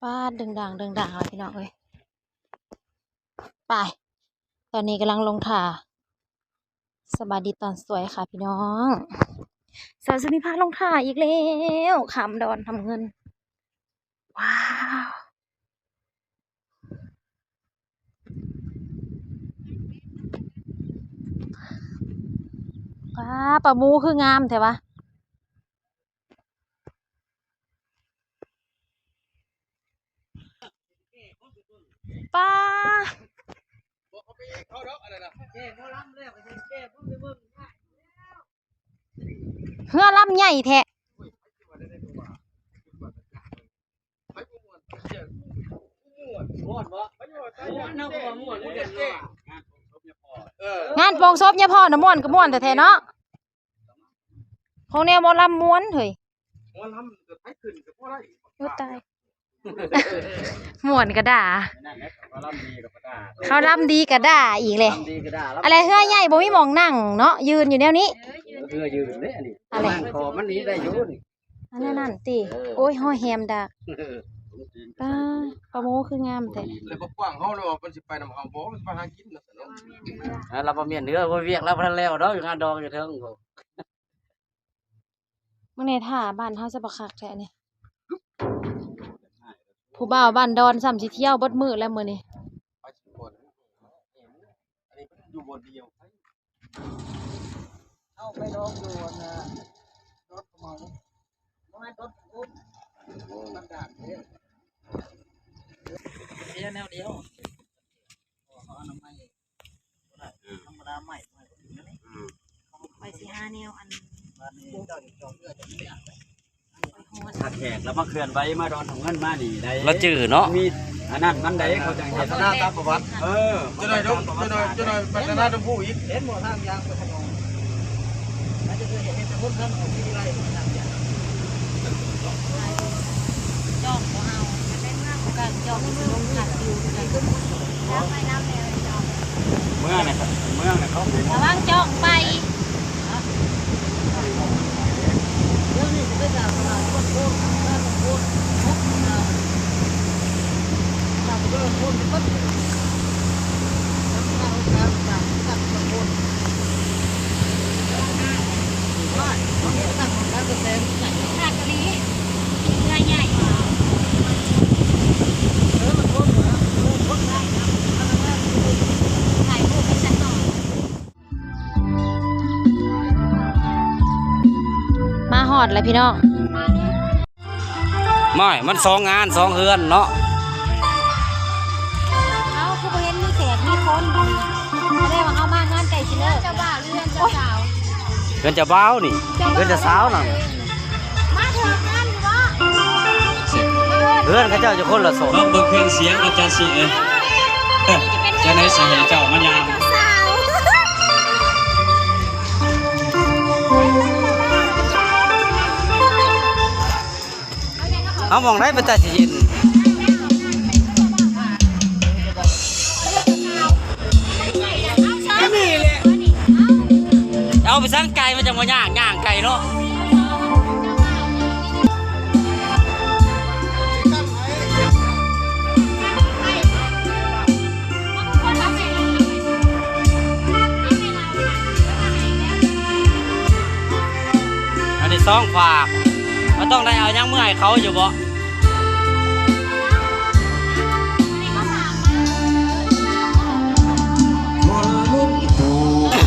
ປາດ ດຶງດາງ ດຶງດາງແລ້ວພີ່ນ້ອງເອີຍ. ໄປ ຕອນນີ້ກຳລັງລົງທ່າ. ສະບາຍດີຕອນສວຍຄ່ະພີ່ນ້ອງ. ສາວສຸນີພາລົງທ່າອີກແລ້ວ ຂ້າມດອນທຳເງິນ. ວ້າວ ປາ ປາໝູຄືງາມແທ້ວະ. ປາ ເຮືອລຳໃຫຍ່ແທ້. ງານໂປງສົບຍາພໍ່ນະ ມ່ວນກໍມ່ວນແທ້ໆເນາະ. ຂອງແນວໝໍລຳມ່ວນເຮີ້ຍ. ໝໍລຳກໍໃຜຂຶ້ນກໍບໍ່ໄດ້. ໂອ້ ຕາຍ ມ່ວນກະດ່າ ເຂົາລຳດີກະດ່າອີກແຫຼະ. ອັນແລະ ເຮືອໃຫຍ່ບໍ່ມີໝ່ອງນັ່ງເນາະ ຢືນຢູ່ແນວນີ້. ເຮືອຢືນເດ້ອັນນີ້ ອັນແລະ ຂອບມັນນີ້ໄດ້ຢູ່ນີ້. ອັນນັ້ນຕິ. ໂອ້ຍ ຮອຍແຮມດາກ. ປາ ປາໝູຄືງາມແທ້. ແລ້ວບໍ່ກວ້າງເຮົາເນາະ ມັນຊິໄປນຳເຮົາບໍ່ ມັນຊິໄປຫາກິນນະ. ລາວບໍ່ແມ່ນເດີ ວຽກລາວບໍ່ທັນແລ້ວດອກ ຢູ່ງານດອງຢູ່ເທິງ. ເບິ່ງແດ່ ທ່າບ້ານເຮົາຊະບັກຄັກແທ້ນີ້. ຜູ້ບ່າວບ້ານດອນຊ້ຳຊິທ່ຽວເບິດມື້ແລ້ວມື້ນີ້. ເອົາໄປດອງຢູ່ອັນນ່າ ດອນເຂົາເໝົາ ບໍ່ແມ່ນດອນກຸ້ມ ບັນດານເດ້. ເສຍແນວດຽວ ເຂົາອະນາໄມ. ທຳມະດາໄມ້ ໄມ້ກໍຖືກແລ້ວນີ້. ອືມ ຂ້ອຍຊິຫາແນວອັນ ບາດນີ້ເຈົ້າຈະຈອກເຮືອຈະມີຫຍັງ ຖ້າແຂກລາວມາເຄື່ອນໄຫວມາດອນທຳເງິນມານີ້ໄດ້ ລາວຈື່ເນາະ ມີອັນນັ້ນມັນໄດ້ ເຂົາຈັ່ງເຮັດ ພັດທະນາຕາມປະຫວັດ. ເອີ ເຈົ້າໜ້ອຍ ເຈົ້າໜ້ອຍ ເຈົ້າໜ້ອຍພັດທະນາດຳພູອີກ. ເຫັນບໍ່ທາງຍ່າງໄປຂະໜອງ ອາດຈະເຄີຍເຫັນແຕ່ຄົນທຳເອົາທີ່ໄລ່ທາງຍ່າງ. ຈອງບໍ່ເອົາ ແຕ່ເມືອງການຈອງຊິລົງຄັນຢູ່ຄືກັນ. ໄປນຳແດ່ຈອງ. ເມືອງນະ ເມືອງນະເຂົາເປັນ ລະວັງຈອງໄປ. ເລື່ອງນີ້ຊິໄປສ້າງຕະຫຼາດຄົນໂພນ ຮ້ານຄົນໂພນ ສ້າງເລື່ອງໂພນເບິດ. ມາຮອດແລ້ວພີ່ນ້ອງ. ໝ້າຍ ມັນສອງງານສອງເຮືອນເນາະ. ເອົ້າ ຄືບໍ່ເຫັນມີແຂກມີຄົນ ສະແດງວ່າເຮົາມາງານໃກ້ຊິເລີກ. ເຈົ້າບ່າວ ເຮືອນເຈົ້າສາວ ເຮືອນເຈົ້າບ່າວນີ້ ເຮືອນເຈົ້າສາວນັ້ນ. ມາເຖິງງານຢູ່ບໍ່? ເຮືອນເຂົາເຈົ້າຢູ່ຄົນລະສອງ. ລອງເບິ່ງເຄື່ອງສຽງ ອາຈານຊິ ເອີ ຈະໄດ້ໃສ່ໃຫ້ເຈົ້າມາຍ່າງ. ເອົາ ໝ່ອງໃດເປັນຕາຊິເຢັນ? ເອົາໄປສັງໄກ ມັນຈັ່ງບໍ່ຍ່າງ ຍ່າງໄກເນາະ. ອັນນີ້ສອງຝາກ ມັນຕ້ອງໄດ້ເອົາຫຍັງເມືອໃຫ້ເຂົາຢູ່ບໍ່?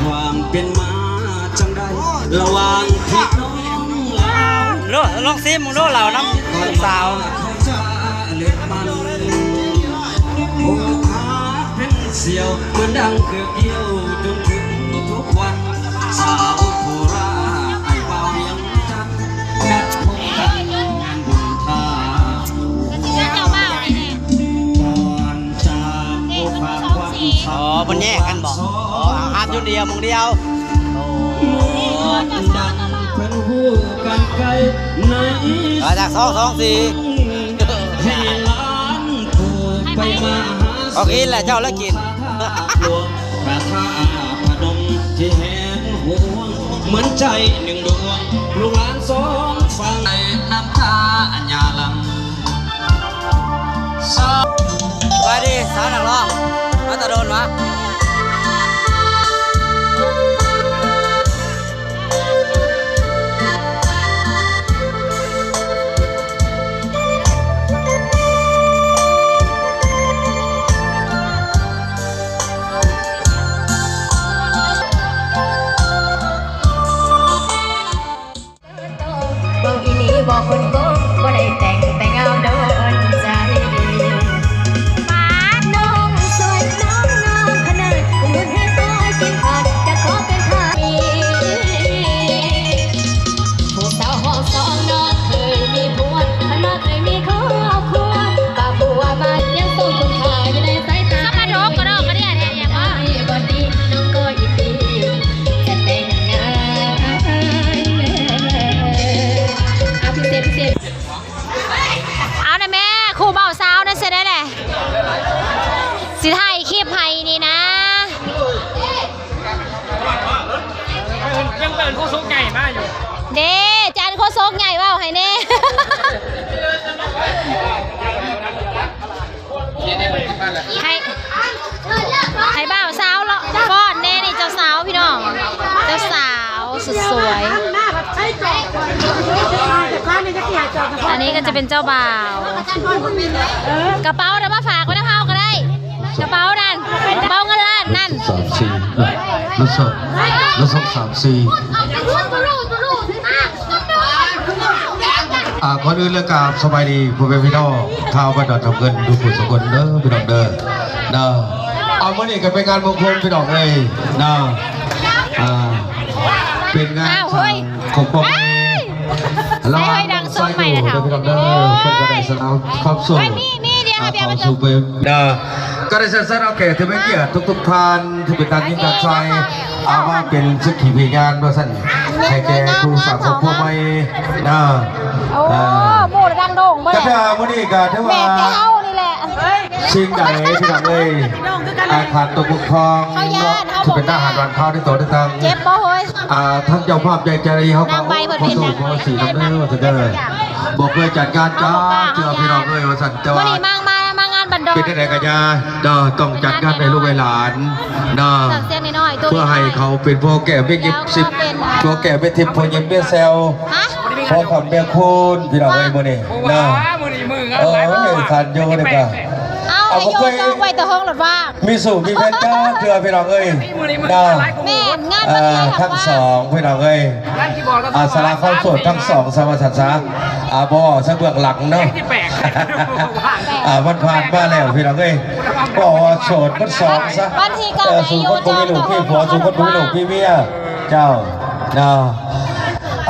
ຄວາມເປັນມາຈັ່ງໃດ ລະຫວ່າງພີ່ນ້ອງລາວ. ລອງ ລອງຊີມເບິ່ງດູ ເຫຼົ້ານຳລູກສາວ. ເລືອດມັນ ໂອ້ ຄາເປັນສ່ຽວ ເໝືອນດັ່ງຄືກ່ຽວ ຈົນເຖິງທຸກວັນ ສາວໂຄລາດ ອ້າຍບ່າວວຽງຈັນ ນັດພົບກັນງານບຸນທ່າ ກ່ອນຈາກ ໂອ້ ຝາກຄວາມ ອໍ ເພິ່ນແຍກກັນບໍ? ອໍ ຫາບຢູ່ດຽວ ໝ່ອງດຽວ. ໂອ້ ເອີ ຈາກສອງ ສອງ ສີ່ ເອົາກິນແຫຼະ ເຈົ້າລະກິນ. ເໝືອນໃຈໜຶ່ງດວງ ລູກຫຼານສອງຝັ່ງ ນ້ຳຕາຍາຫຼັ່ງ. ນັກຮ້ອງ ມາແຕ່ດົນຫວາ? ເວົ້າອີ່ຫຼີບໍ່ຄົນໂກງ ບໍ່ໄດ້ແຕ່ງ ແຕ່ງເອົາໂດນໃຈ. ປາດ ນ້ອງສວຍນ້ອງງາມຂະໜາດ ເງິນໃຫ້ໂຕກິນຂາດ ຈະຂໍເປັນທາດ. ຜູ້ສາວຫ້ອງສອງນ້ອງເຄີຍມີຜົວ ຄັນວ່າເຄີຍມີຄອບຄົວ ວ່າຜົວມາຍັງຊົງຄຸນຄ່າຢູ່ໃນສາຍຕາ. ສະບາດໂດກກະດອກກະເດຍແທ້ແທ້ບໍ່? ບໍ່ດີ ນ້ອງກໍຍິນດີ ຈະແຕ່ງງານ. ເອົາພິເສດ ພິເສດ ເອົານະແມ່ ຄູ່ບ່າວສາວນັ້ນຊິໄດ້ແຫຼະ ຊິຖ່າຍຄລິບໃຫ້ນີ້ນະ. ຍັງເປັນໂຄສົກໃຫຍ່ມາຢູ່ເດ້ ຈານໂຄສົກໃຫຍ່ເວົ້າໃຫ້ແດ່. ໃຫ້ ໃຫ້ບ່າວສາວເລາະຟ້ອນແດ່ນີ້ ເຈົ້າສາວພີ່ນ້ອງ ເຈົ້າສາວສຸດສວຍ. ອັນນີ້ກໍຈະເປັນເຈົ້າບ່າວ ກະເປົານະມາຝາກໄວ້ນຳເຮົາກໍໄດ້ ກະເປົານັ້ນ ກະເປົາເງິນລ້ານນັ້ນ. ສາມສີ່ ລົດສອງ ລົດສອງ ສາມສີ່ ອ່າ ກ່ອນອື່ນເລີຍກາບສະບາຍດີພໍ່ແມ່ພີ່ນ້ອງຊາວບ້ານດອນທຳເງິນທຸກຜູ້ທຸກຄົນເດີ ພີ່ນ້ອງເດີ ເນາະ. ເອົາ ມື້ນີ້ກໍເປັນງານມົງຄົນພີ່ນ້ອງເອີຍ ເນາະ. ອ່າ ເປັນງານ ອ້າວ ເຮີ້ຍ ຂອງພໍ່ແມ່ ລະຫວ່າງນ້ອງສາຍໂຍເດີພີ່ນ້ອງເດີ ເພິ່ນກໍໄດ້ສະຫຼາຄວາມໂສດ ເຂົ້າສູ່ເປັນ ເນາະ ກໍໄດ້ເຊີນເຊີນເອົາແຂກທີ່ມີກຽດທຸກໆທ່ານ ທີ່ເປັນທ່ານຍິງທ່ານຊາຍ ເອົາມາເປັນສັກຂີພິຍານວ່າຊັ້ນ ໃຫ້ແກ່ຄູ່ສ້າງຄອບຄົວໃໝ່ ເນາະ. ໂອ້ ເອີ ໝູ່ດັງໂດ່ງເບີດ ກະຖືວ່າມື້ນີ້ກະຖືວ່າ ແມ່ນແຕ່ເຮົານີ້ແຫຼະ ສິ່ງໃດພີ່ນ້ອງເອີຍ ອາຄານຕົວປົກຄອງເນາະ ເຮົາຢ້ານ ເຮົາບໍ່ກ້າ ທີ່ເປັນທະຫານບ້ານຂ່າວໃນຕົວຕ່າງໆ ເຈັບບໍ່ເຮີ້ຍ? ອ່າ ທາງເຈົ້າພາບໃຫຍ່ໃຈເຮົາກໍຂໍໂທດຂໍອະສີນຳເດີວ່າຊັ້ນເດີ ບໍ່ເຄີຍຈັດງານຈັກເທື່ອພີ່ນ້ອງເອີຍວ່າຊັ້ນ ແຕ່ວ່າມື້ນີ້ມາ ມາ ມາງານບ້ານດອນ ເປັນຈັ່ງໃດກໍຢ່າເນາະ ຕ້ອງຈັດງານໃຫ້ລູກໃຫ້ຫຼານເນາະ ເພື່ອໃຫ້ເຂົາເປັນພໍ່ແກ້ແມ່ເຈັບສິບ ພໍ່ແກ້ແມ່ທິບ ພໍ່ຍິມແມ່ແຊວ ພໍ່ຄຳແມ່ຄູນ ພີ່ນ້ອງເອີຍ ມື້ນີ້ເນາະ. ເອີ ທ່ານໂຍນີ້ກະ ເອົາ ເອົາ ບໍ່ເຄີຍ ໄປແຕ່ເຮິງໂລດວ່າ ມີສູ່ມີແຟນຈັກເທື່ອພີ່ນ້ອງເອີຍ ເນາະ. ແມ່ນ ງານມັນມີ ເອີ ທັງສອງພີ່ນ້ອງເອີຍ ອ່າ ສາລາຄອບໂສດທັງສອງ ສາມາດສັນສາ ອ່າ ບໍ່ເວົ້າຊະເບື້ອງຫຼັງເນາະ ອ່າ ມັນຜ່ານມາແລ້ວພີ່ນ້ອງເອີຍ ເວົ້າວ່າໂສດມັນສອງຊະ ເອີ ສູ່ຄົນບໍ່ມີລູກມີຜົວ ສູ່ຄົນບໍ່ມີລູກມີເມຍ ເຈົ້າ ເນາະ.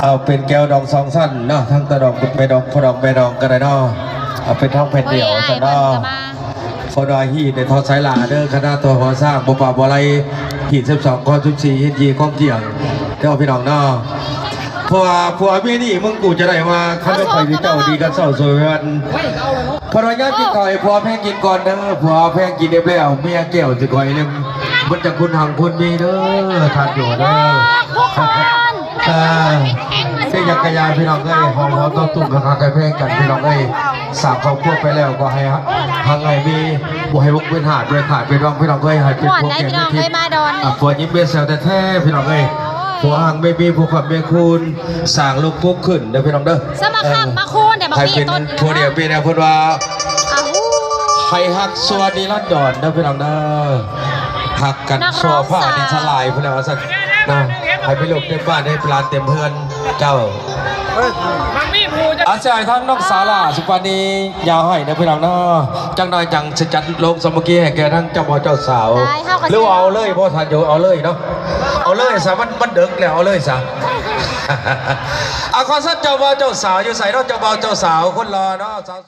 ເອົາ ເປັນແກ້ວດອງສອງຊັ້ນເນາະ ທັງຕາດອງແມ່ດອງ ພໍ່ດອງແມ່ດອງກໍໄດ້ເນາະ ເອົາ ເປັນທອງແຜ່ນດຽວຊັ້ນເນາະ. ເພິ່ນວ່າຮີດໃຫ້ທໍ່ໄຊຫຼ້າເດີ ຄະນະຕໍ່ຫໍສ້າງ ບໍ່ປະບໍ່ໄລ ຮີດສິບສອງຄອນສິບສີ່ ຮີດຢີຄອງທ່ຽງເດີພີ່ນ້ອງເນາະ. ເພາະວ່າຜົວເມຍນີ້ ມຶງກູຈະໄດ້ວ່າ ຄັນວ່າຂ້ອຍມີເຈົ້າດີກັນເຊົ້າສວຍວັນ ເພິ່ນວ່າຍາມກິນເຂົ້າໃຫ້ຜົວແພງກິນກ່ອນເດີ ຜົວແພງກິນເອບແລ້ວ ເມຍແກ້ວຊິຄ່ອຍເລັມ ມັນຈະຄຸນຮັ່ງຄຸນມີເດີ ທ່ານໂຍເດີ ເອີ ເປັນຫຍັງກະຢ່າພີ່ນ້ອງເອີຍ ຫອມໆ ຕົມໆ ຄັກໆ ໃຫ້ແພງກັນພີ່ນ້ອງເອີຍ. ສ້າງຄອບຄົວໄປແລ້ວກໍໃຫ້ຮັ່ງໃຫ້ມີ ບໍ່ໃຫ້ວົງເປັນຫາດ ບໍ່ໃຫ້ຂາດເປັນວັງພີ່ນ້ອງເອີຍ ໃຫ້ເປັນຜົວແກ້ວແມ່ທິບ ອ່າ ຜົວຍິມແມ່ແຊວແທ້ໆ ພີ່ນ້ອງເອີຍ ຜົວຮັ່ງແມ່ມີ ຜົວຄ້ຳແມ່ຄູນ ສ້າງລູກປຸກຂຶ້ນເດີພີ່ນ້ອງເດີ ເອີ ໃຫ້ເປັນຜົວດຽວເມຍດຽວ ເພິ່ນວ່າ ໃຫ້ຮັກຊົ່ວນິລັນດອນເດີພີ່ນ້ອງເດີ ຮັກກັນຊົ່ວຟ້າດິນສະຫຼາຍພຸ້ນແຫຼະວ່າຊັ້ນນະ ໃຫ້ມີລູກເຕັມບ້ານ ໃຫ້ຫຼານເຕັມເຮືອນເຈົ້າ. ອາ ຊິໃຫ້ທາງນ້ອງສາລາສຸປານີ ຢ່າໃຫ້ເດີພີ່ນ້ອງເນາະ ຈັກໜ່ອຍຈັ່ງຊິຈັດໂລງສາມັກຄີໃຫ້ແກ່ທັງເຈົ້າບ່າວເຈົ້າສາວ ຫຼືວ່າເອົາເລີຍບໍ່ ທ່ານໂຍ ເອົາເລີຍເນາະ ເອົາເລີຍຊະ ມັນ ມັນເດິກແລ້ວ ເອົາເລີຍຊະ. ອາ ຂໍເຊີນເຈົ້າບ່າວເຈົ້າສາວຢູ່ໃສເນາະ ເຈົ້າບ່າວເຈົ້າສາວຄົນຫຼໍ່ເນາະ ສາວ